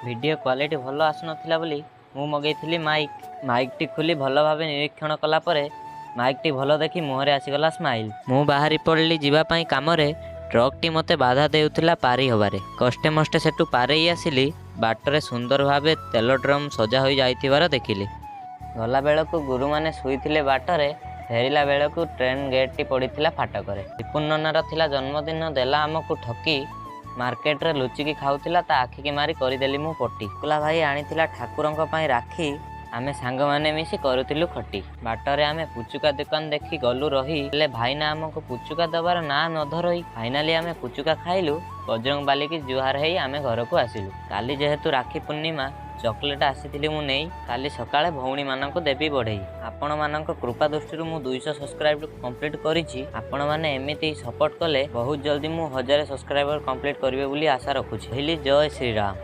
Video quality ଭଲ ଆସୁନଥିଲା ବୋଲି ମୁଁ ମଗେଇଥିଲି ମାଇକ୍। ମାଇକ୍ଟି ଖୋଲି ଭଲ ଭାବେ ନିରୀକ୍ଷଣ କଲା ପରେ ମାଇକ୍ଟି ଭଲ ଦେଖି ମୁହଁରେ ଆସିଗଲା ସ୍ମାଇଲ୍। ମୁଁ ବାହାରି ପଡ଼ିଲି ଯିବା ପାଇଁ କାମରେ, ଟ୍ରକ୍ଟି ମୋତେ ବାଧା ଦେଉଥିଲା ପାରି ହେବାରେ। କଷ୍ଟେ ମଷ୍ଟେ ସେଠୁ ପାରେଇ ଆସିଲି। ବାଟରେ ସୁନ୍ଦର ଭାବେ ତେଲ ଡ୍ରମ୍ ସଜା ହୋଇ ଯାଇଥିବାର ଦେଖିଲି। ଗଲାବେଳକୁ ଗୁରୁମାନେ ଶୋଇଥିଲେ ବାଟରେ, ଫେରିଲା ବେଳକୁ ଟ୍ରେନ୍ ଗେଟ୍ଟି ପଡ଼ିଥିଲା ଫାଟକରେ। ରିପୁନ ନନାର ଥିଲା ଜନ୍ମଦିନ, ଦେଲା ଆମକୁ ଠକି। ମାର୍କେଟରେ ଲୁଚିକି ଖାଉଥିଲା, ତା ଆଖିକି ମାରି କରିଦେଲି ମୁଁ ପଟି। କୁଲା ଭାଇ ଆଣିଥିଲା ଠାକୁରଙ୍କ ପାଇଁ ରାକ୍ଷୀ, ଆମେ ସାଙ୍ଗମାନେ ମିଶି କରୁଥିଲୁ ଖଟି। ବାଟରେ ଆମେ ପୁଚୁକା ଦୋକାନ ଦେଖି ଗଲୁ ରହି, ହେଲେ ଭାଇନା ଆମକୁ ପୁଚୁକା ଦେବାର ନାଁ ନ ଧରଇ। ଫାଇନାଲି ଆମେ ପୁଚୁକା ଖାଇଲୁ, ବଜରଙ୍ଗ ବାଲିକି ଜୁହାର ହେଇ ଆମେ ଘରକୁ ଆସିଲୁ। କାଲି ଯେହେତୁ ରାକ୍ଷୀ ପୂର୍ଣ୍ଣିମା, ଚକୋଲେଟ୍ ଆସିଥିଲି ମୁଁ ନେଇ, କାଲି ସକାଳେ ଭଉଣୀମାନଙ୍କୁ ଦେବି ବଢ଼େଇ। ଆପଣମାନଙ୍କ କୃପା ଦୃଷ୍ଟିରୁ ମୁଁ 200 ସବସ୍କ୍ରାଇବ୍ କମ୍ପ୍ଲିଟ୍ କରିଛି। ଆପଣମାନେ ଏମିତି ସପୋର୍ଟ କଲେ ବହୁତ ଜଲ୍ଦି ମୁଁ 1000 ସବସ୍କ୍ରାଇବର କମ୍ପ୍ଲିଟ୍ କରିବେ ବୋଲି ଆଶା ରଖୁଛି। ରହିଲି, ଜୟ ଶ୍ରୀରାମ।